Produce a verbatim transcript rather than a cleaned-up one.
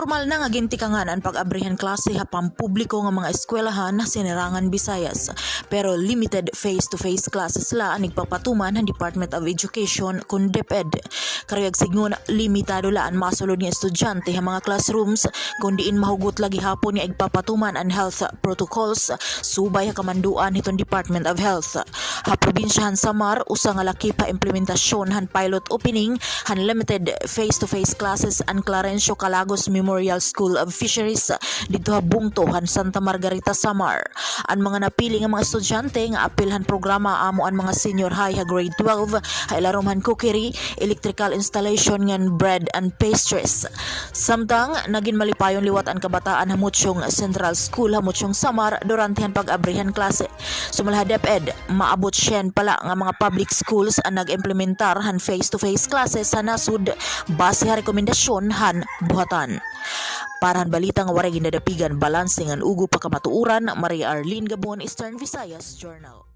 Pormal na nga gintikangan an pag-abri han klase ha pampubliko nga mga eskwelahan ha Sinirangan Visayas, pero limited face-to-face classes la an igpapatuman han Department of Education kun DepEd. Karuyag sidngon, limitado la an masulod nga estudyante ha mga classrooms, kun diin mahugot la gihapon nga igpapatuman an health protocols subay ha kamanduan hiton Department of Health. Ha probinsya han Samar, usa nga lakip ha implementasyon han pilot opening han limited face-to-face classes an Clarencio Calagos Memorial School of Fisheries didto ha bungto han Santa Margarita, Samar. An mga napili nga mga estudyante nga apil han programa amo an mga senior high ha grade twelve ha ilarom han cookery, electrical installation ngan bread and pastries. Samtang nagin malipayon liwat an kabataan ha Muchong Central School ha Muchong, Samar durante han pag-abri han klase. Sumala ha DepEd, maabot siyen pa la nga mga public schools an nag-implementar han face-to-face classes ha nasod base ha rekomendasyon han buhatan. Para han balita nga waray gindadapigan, balanse ngan ugop ha kamatuoran, Maria Arlene Gabon, Eastern Visayas Journal.